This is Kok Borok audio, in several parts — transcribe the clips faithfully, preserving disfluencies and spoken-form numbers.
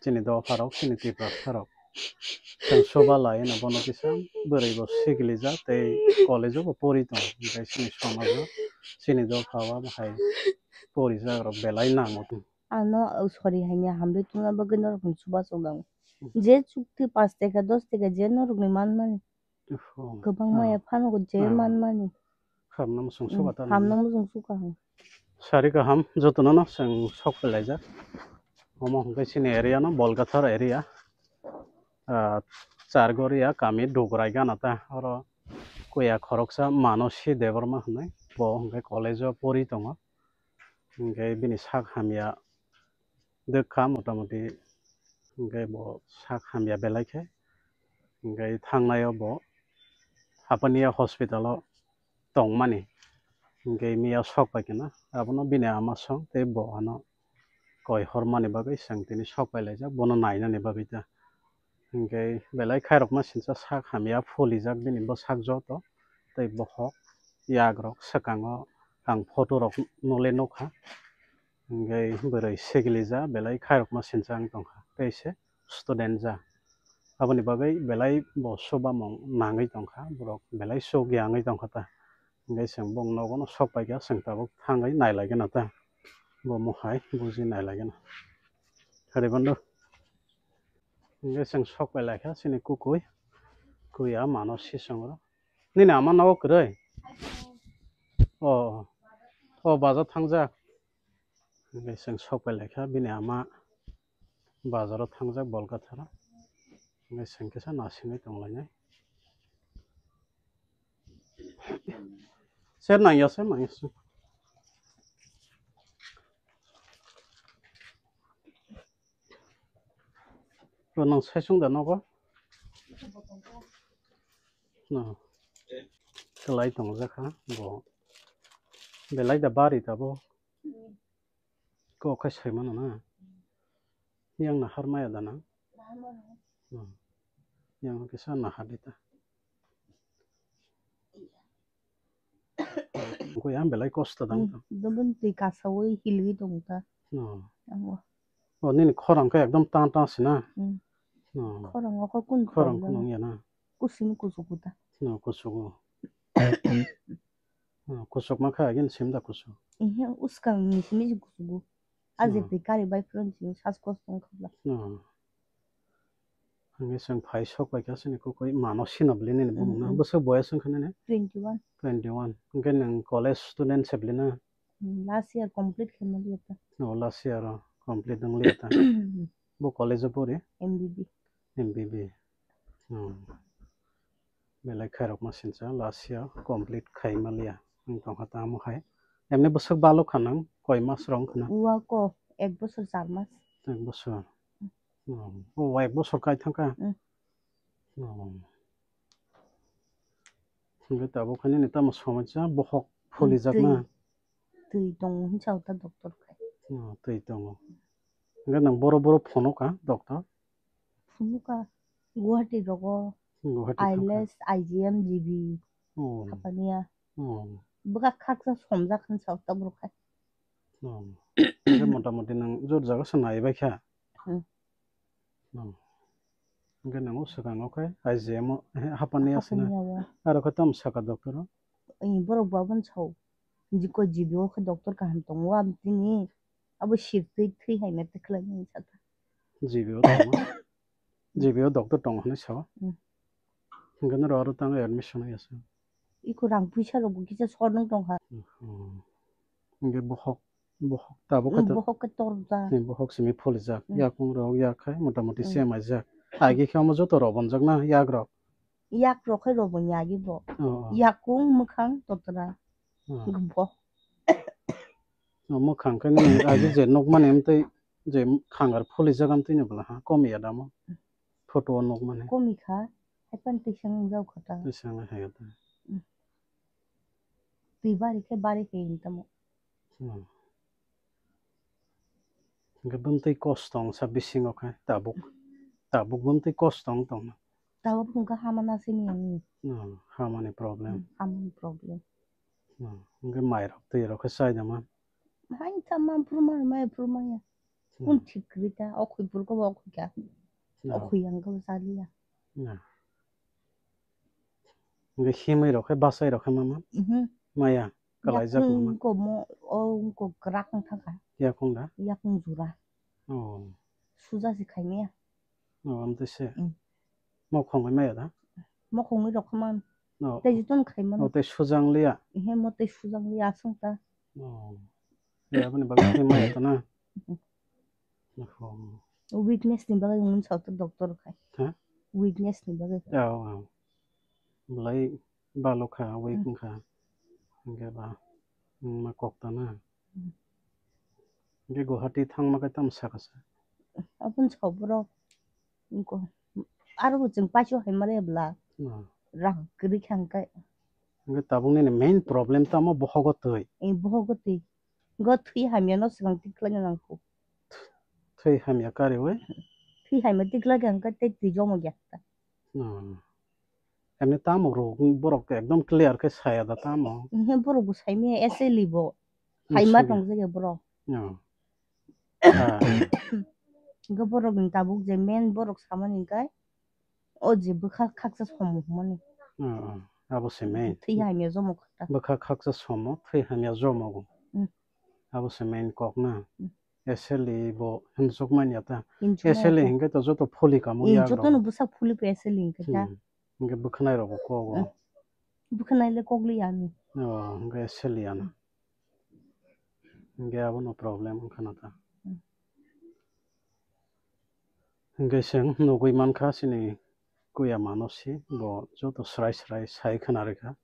Chini dopharok, chini Tiprasarok. Chwng soba lai no bono kisa bwrwi bo sigilijak tei college o bo pori tongo. Hwnkhe chini somajo, chini dopha o abo hai porijak rok belai nango. Ano, oh, sorry, hanya hambai tungna bagwi norokni chubachu nango. Je chukti pash taka, dos taka je norokni manmani. Kwbangma ya phano je manmani. Hamno muchung suka ta. Hamno muchung suka. Sari kaham, jotono no chwng sok pelaijak. Omo hwnkhe chini area no Bolgathar area. Ah, Chargoria kami Dugrai gana ta. Oro kuya khoroksa Manosi Debbarma hwnwi. Bo hwnkhe college o pori tongo. Hwnkhe bini sak hamya dwkha motamoti, hwnkhe bo sak hamya belai khe, hwnkhe thangnaio bo Hapania hospital o tongmani, hwnkhe miya sok pai kheno abono bini ama song tei bo ano koi hormani bagwi chwng tini sok pai laijak bono nainani bagwi ta. Hwnkhe belai khairokma sinsa sak hamya phulijak bini bwsak joto tei bokhok yagrok swkango ang photo rok nole nukha. Hwnkhe bwrwi sigilijak belai khairokma sinsa wng tongkha tei se student ja. Aboni bagwi belai bo chubamung nangwi tongkha, borok belai chukya wngwi tongkha ta. Hwnkhe chwng bong nogo no sok paikha, chwng tabuk thangwi nailaigwna ta. Bo mohai buji nailaigwna. Haribondo. Hwnkhe chwng sok pai laikha chini kukui. Kuya mano sisongo. Nini ama nogo kwrwi? O, o bazar thangjak. Hwnkhe chwng sok pai laikha bini ama bazaro thangjak Bolgatharo. Hwnkhe chwng kisa naisingwi tonglainai. Ser nangya, ser nangya, ser. Bo nang saisung da nogo? No. Kwlai tongjak ha bo. Belai da bari tabo. Kok khai sai mano na. Yang nahar maya da na. No. Yang kisa nahar di ta. Ko yang belai kosto dang. Dobon twi kasawi hilwi tong ta. No. Ang o. O nini khorang khe ekdom tang tang sina. Hmm. No. Khorang o kho kun khorang khorang kun ya na. Kusimi kusuku ta. No, kusuku. No, kusuk ma kha agin sim da kusu. Ihe uskang ni simi kusuku. Aje twi kari bai phron si sas kos tong khabla. No. Hwnkhe chwng phai sok pai kha chini kukui mano sino bwlwi nini bumung no. Hmm. Bwswk boyas wngkha nini? Twenty one. Twenty one. Hwnkhe nwng college student se bwlwi na? Hmm, last year complete khe maliya ta. Oh, last year o complete wng liya ta. Bo college o pori? M B B. M B B. Hmm. Belai khairokma sincha last year complete khai maliya. Wng tongkha tamo hai. Emni bwswk balok kha nang koi mas rok wngkha na? Ua ko ek bosor char mas. Ek bosor. Hmm. Oh, ek bosor kai thangkha? Hmm. Oh. Hwnkhe tabuk khe nini tamo somosya bokhok phulijak na? Twi, twi tongo hinsa ta doctor khai. Oh, twi tongo. Hwnkhe nang boro boro phunuka doctor? Phunuka Guwahati rogo. Guwahati thangkha. Ailes, I G M, G B. Oh. Hapaniya. Oh. Bwkha khaksa somjak hinsa ta borok khai. Oh. Hwnkhe motamoti nang jor jaga se naibai kha? Hmm. No. Hwnkhe nang o swkang o khe I G M o, eh, hapani aswk na. Hapani o. Aro khe tamo saka doctor o? Borok bo abono sao. Jikko G B o khe doctor kaham tongo, abo tini abo sirtwi thwi hai na twi khlai nai saka. G B o tongo. G B o doctor tongo hinwi sao. Hmm. Hwnkhe norok aro tang admission oi aswk. Iko rang puisa rok bo kisa short wng tongkha. Hmm. Hwnkhe bokhok, bokhok tabuk khe to. Bokhok khe torjak. Ni bokhok simi phulijak. Hmm. Yakung rok yak khai motamoti hmm semaijak. Agi khe omo joto rok bonjak na yak rok? Yak rok khai rok boni agi bo. Oh, oh. Yakung mwkhang totra. Oh. Hwnkhe bo. Oh, mwkhang khe nini agi je nukmani amtwi je khangar phulijak amtwi ni bwla ha komiya damo. Photo o nukmani. Komi kha, haiphano twisang wng jak kha ta. Twisang hai kha ta. Hmm. Twi bari khe bari khe wng tamo. Hmm. Hwnkhe bumtwi kosto wngsa bisingo khe tabuk. Tabuk bumtwi kosto wng tongma. Tabuk hwnkhe hamana simi wng. Hmm, hamani problem. Hmm, hamani problem. Hmm, hwnkhe mairok twirok khe chai da man. Hai tamo phuru maya, phuru maya. Kun thik kwrwi ta, o khwi burgo bo o khwi kha. O khwi ang khe bo cha liya. Hwnkhe himwi rok khe bachai rok khe mama? Mhm. Maya, kalaijak mama? Yakung ko mo, o ko kwrak wng thangkha. Yakung da? Yakung jura. Oh. Suja se khaimaya. Oh, amtwi se. Mm. Mokhongwi maya da? Mokhongwi rok khaman. Oh. Tei jotono khaimano. Oh, tei sujang liya? Ehe, mo tei sujang liya aswng ta. Oh. Ya, aboni bagwi khe maya ta na? Mhm. Oho. Weakness ni bagwi wngmani sa doctor khai. Ha? Weakness ni bagwi. Ya, oh, oh. Belai balok kha, weak wngkha. Hwnkhe ba, wngma kok ta na? Mm. Hwnkhe Guwahati thangma khe tamo sakha sa? Aboni sa borok. Wngkha. Aro bo chwng paisa hai mare bla. Hmm. Rang kwrwi kha hwnkhe. Hwnkhe tabuk nini main problem tamo bohogo twi. Eh, bohogo twi. Go thwi hamya no swkang tikhlai na nangkho. Thwi hamya kariwi? Thwi hamya tikhlai kha hwnkhe tei twi jomo ya ta. Hmm. Emni tamo rok borok ekdom clear khe saya da tamo. Ehe, borok bo saimaya S L E bo. Hmm, saima sori. Tong jage borok. Hmm. Ah. Hwnkhe borok ni tabuk je main borok samani hwnkhe o je bwkha khaksa somo hwnmani. Hmm, hmm. Abo se main. Thwi hamya jomo kha ta. Bwkha khaksa somo, thwi hamya jomo bo. Hmm. Abo se main kok na. Hmm. S L E bo hinsuk manya ta. Hinsuk manya ta. S L E hingke to joto phuli kamo. Eh, yak joto rok. No bwsak phuli po S L E hingke ta. Hmm. Hingke bwkhanai rok bo kok o. Eh, bwkhanai le kok li ya ni. Oh, hingke S L E ano. Hmm. Hingke abono problem wngkha na ta. Hmm. Hingke chwng nugui mankha chini kuya mano si bo joto srai srai sai khna rikha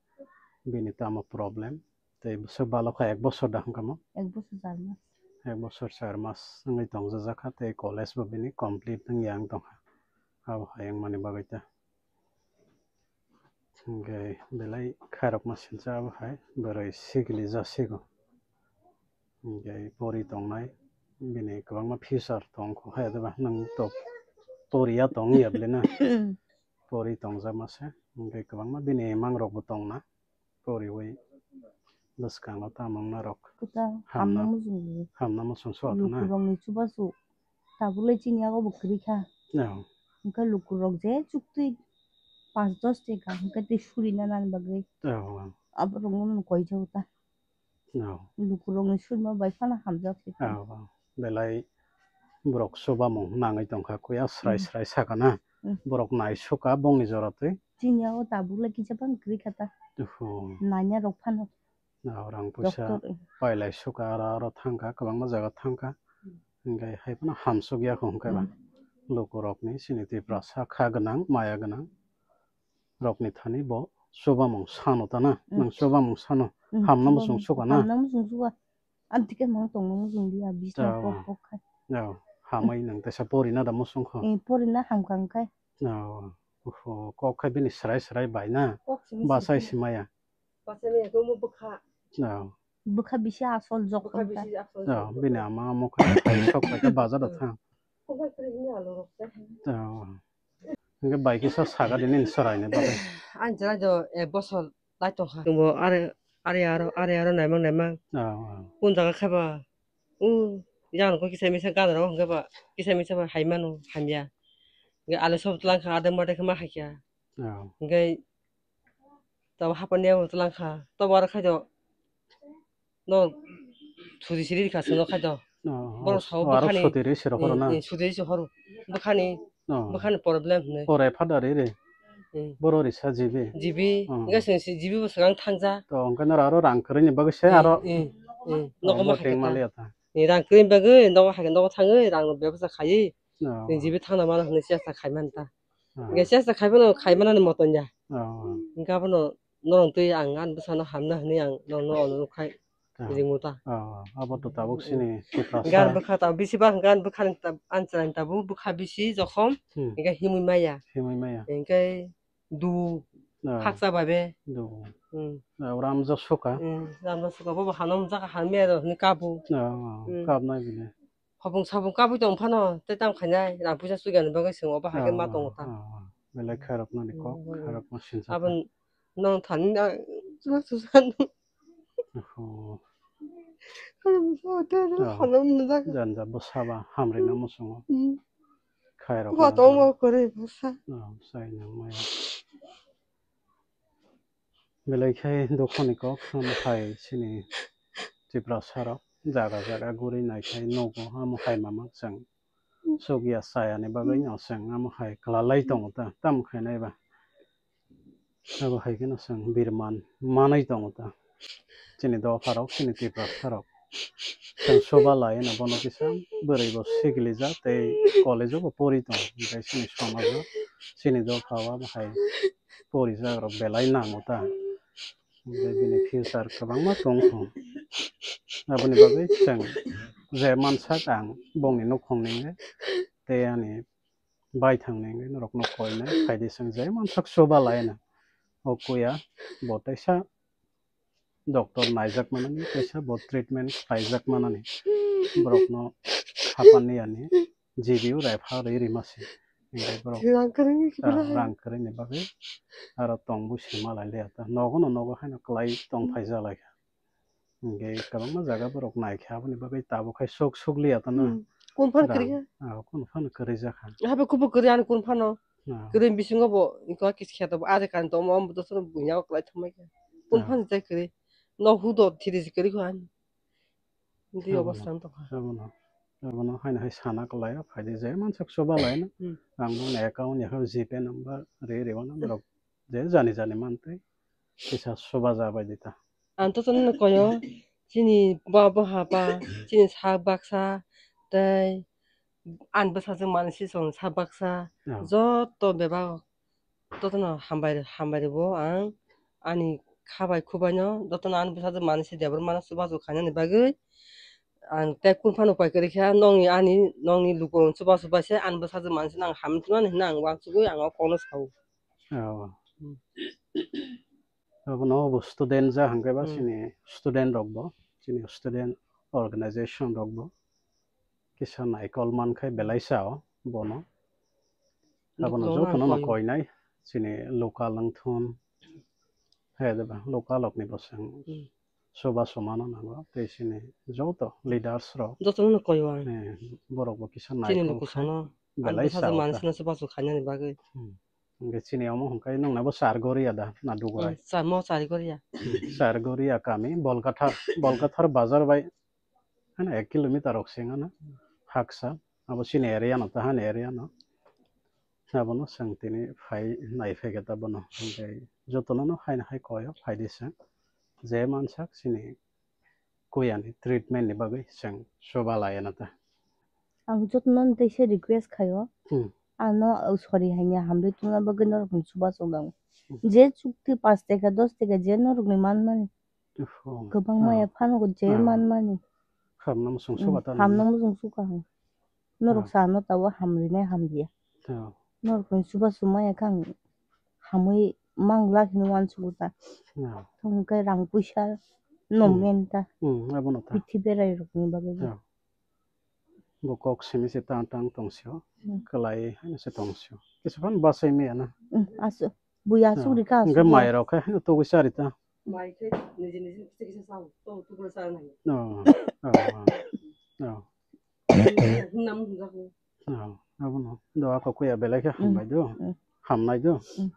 bini tamo problem. Tei bwswk balokha ek bosor da hwnkha mo? Ek bosor char mas. Ek bosor char mas wngwi tongjajak kha, tei college bo bini complete wngya wng tongkha. Abo hai wngmani bagwi ta. Hwnkhe belai khairokma sincha abo hai bwrwi sikili jasigo. Hwnkhe pori tongnai bini kwbangma future tongkho hai, adeba nwng to poriya tong ya bwlena? Pori tongjakma se, hwnkhe kwbangma bini mangrokbo tongna. Poriwi bwskango tamo wngmarok. Kwtal hamna, hamna muchung di. Hamna muchung suwa thangna. Lukurokni chubachu tabukle chini yago bo kwrwi kha. Oh. Hwnkhe lukurok je chuktwi panch dos taka hwnkhe tei suri na nani bagwi. Oh. Aborokno no koijago ta. Oh. Lukurokni surima bai phano hamjak se. Oh, oh. Belai borok chubamung nangwi tongkha, kuya srai, hmm, srai sakana. Hmm. Borok naisuka bongni jora twi. Chini yago tabukle kisa bang kwrwi kha ta. Oho. Nanya rok phano. Ah, rang puisa, doctor, eh, pailai suka, aro, aro thangkha, kwbangma jaga thangkha. Hmm. Hingke hai phano hamsok ya kho hwnkhe ba. Hmm. Lukurokni chini Tiprasa kha gwnang, maya gwnang rokni thani bo chubamung sano ta na? Hmm. Nwng chubamung sano, hmm, hamna chubamung muchung suka na? Hamna muchung suka. Amtike mang tongna muchung dia, bisna, oh, pok pok khai. Oh, hamai nwng teisa porina da muchung kho? Eh, porina hamkha hwnkhe. Oh, oho, kok khai bini srai srai bai na? Kok simi simi. Basai simaya. Bwkha. No. Bwkha bisi asol jok. Bwkha bisi asol jok. No, bini ama amo khe sok khe bazar da thang. Kok bai kri ni alo rok se. No. Hingke bai kisa saga dini ni sorai ni bagwi. Ang jora jo ek bosor lai tongkha. Bo are, are aro, are aro naimang naimang. No. Kun jaga khe ba. U, yang ko kisa misa gan ro hingke ba. Kisa misa ba hai mano hamya. Hingke alo sob tlang kha adem bade khe ma hakya. No. Hingke Tabo hapani abo tlang kha. Tabo aro khaito. No sudi siri kha sino khaito. Oh, borok oh, sao oh, aro bwkhani, sudi ri siro horo na? Eh, eh, sudi ri horo. Bwkhani, oh, bwkhani problem hwnwi. Ore phada ri ri. Eh. Boro ri sa jibi. Jibi. Oh. Enke sing si jibi bo swkang thangja. To, enke noro aro rang kwrwini bagwi se, eh, aro, eh, eh, nogo ma hai khe ta. Ni rang kwrwini bagwi nogo hai khe nogo thangwi rang bebsa khaiwi. Oh. Sing jibi thangna mano hwnwi chesta khai man ta. Ah. Hingke chesta khai mano, khai manani moton ya. Oh. Hingke abono norong twi ang ani bwsano hamna hwnwi ang norokno onurok khai, ah, ringmo ta. Oh, abo to tabuk sini, mm, Tiprasa. Hingke ani bwkha ta, bisi ba hingke ani bwkhani ta, ani chwraini tabuk bwkha bisi jokhom, hmm, hingke himwi maya. Himwi maya. Hingke du, ah, khaksa bai be. Du. Hmm. Ah, oro amjak suka. Hmm, amjak suka, bo bo hano amjak hamya do hwnwi kabu. Oh, hmm, kabnai bini. Hopung sapung kabui tong phano tei tamo khainai rang puisa sugani bagwi chwng obo hai khe ma tongo ta. Ah, ah, ah. Belai khairoknani kok, hmm, khairokma sinsa kha. Aboni nong thani na chuma chuma. Oho. Janja bwsaba hamrina muchungo. Khairok Kuba tongo kwrwi bwsa. Sai nang maya. Belai khe dukhoni kok, omo hai chini Tiprasa rok jaga jaga guri nai khai nugo, omo hai mama chwng chukya chayani bagwi no chwng omo hai kwlalai tongo ta, tamo khainai ba. Abo hai kheno chwng birman manwi tongo ta. Chini dopha rok, chini Tiprasa rok. Chwng soba lai no bono kisa bwrwi bo sigilijak tei college o bo pori tongo. Hwnkhe chini somajo, chini dopha o abo hai porijak rok belai nango ta. Hwnkhe bini future kwbangma tong kho. Aboni bagwi chwng je mansak ang bongni nukhung ni tei ani baithang ni norok no koinai phaidi chwng je mansak soba lai no. O kuya bo teisa doctor naijak manani, teisa bo treatment khlaijak manani. Borokno hapan ni ani G B U refer rwi rima se. Hingke borok Rang kwrwngni ah, kipra. Rang kwrwngni bagwi aro tong bui se malai liya ta. Nogo no nogo haino kwlai tong phai jalai kha. Hingke kwbangma jaga borok nai kha, aboni bagwi tabuk hai sok suk liya ta no. Hmm. Kun phan Rang, kwrwi kha? Ah, kun phan kwrwi jakha. Habe kubu kwrwi ani kun phano. Ah. Kwrwi bisingo bo iko kis khe to bo are kan to mo, mo to sono bunya kwlai thumai kha. Kun Ah. phan jai kwrwi. No hu do thiri kwrwi kha ani. Ndi Abono, obostan tongkha. Abono, abono haino hai sana kwlai, phaidi je mansak soba lai no. Hmm. Ang boni account ya G Pay number re re wano borok je jani jani mantwi kisa soba ja bai dita. Ang to chwngno koyo, chini ba boha ba, chini sak baksa, tei ani bwsajwk manwi si chwng sak baksa, Ah. joto bebak jotono hambai, hambai rwgo ang ani kha bai khu bai no, jotono ani bwsajwk manwi si Debbarma no chubachu khainani bagwi. Ang tei kun phano pai kwrwi kha, nokni ani, nokni lukurokno chubachu bai se ani bwsajwk manwi si nang hamtwmani hwnwi ang uansugwi ang o kokno sao. Oh. Hmm. Abono bo student ja hwnkhe ba Hmm. chini student rok bo, chini student organization rok bo kisa naikol man khai belai sa o bono. Abono Dukno jotono no nangkoi. Koinai chini local wngthun, he de ba, local rok ni bo chwng Hmm. soba somano nango, tei chini joto leaders rok, Jotono no koi o ang. eh, borok bo kisa Chini naikol khai lukusano ang belai bwsajwk sa o manwi ta. Sino chubachu khainani bagwi. Hmm. Hingke chini omo hwnkhe nwng nabo Chargoria da, na Dugurai? Hmm, cha-, mo Chargoria. Hmm, Chargoria kami, Bolkathar, Bolkathar bazar bai, hano ek kilometer rok sing ano, haksa, abo chini area no, tahani area no. Abono chwng tini phai nai phai khe ta bono, hingke jotono no haino hai koyo, phaidi chwng, je mansak chini kuyani treatment ni bagwi chwng soba laiya na ta. Ang jotono no teisa request khaio. Hmm. Ano, uh, sorry haini hamrwi tongna bagwi norokni chubachu nang. Hmm. Je chukti pash taka, dos taka je norokni manmani. Uff, oh. Kwbangma Ah. ya phano je Ah. manmani. Khamna muchung Hmm, suka ta khamna nang. Muchung suka hwn. Norok Ah. sano tabo hamrwinai hamrwya. Ah. Norokni chubachu maya khe ang hamwi mangla hinwi uansugo ta. Ah. Tamo khe rang puisa no Hmm. men ta. Hmm, abono ta. Bithi berai rokni bagwi bo. Ah. Bo kok simi se tang tang tong sio. Hmm. Kwlai haino se tong sio. Kisa phano bachai maya na. Hmm, asu-, buya asuk Ah. rika asuk Hingke ya. Mai rok khe haino togwi chari ta. Mai khe niji niji kisa kisa sao. To tubura chana nai. Oh, oh, oh. Oh. Hinam hinjago. Oh, abono. Do ako kuya belai khe Hmm. hambai do. Hmm. Hamnai do. Hmm.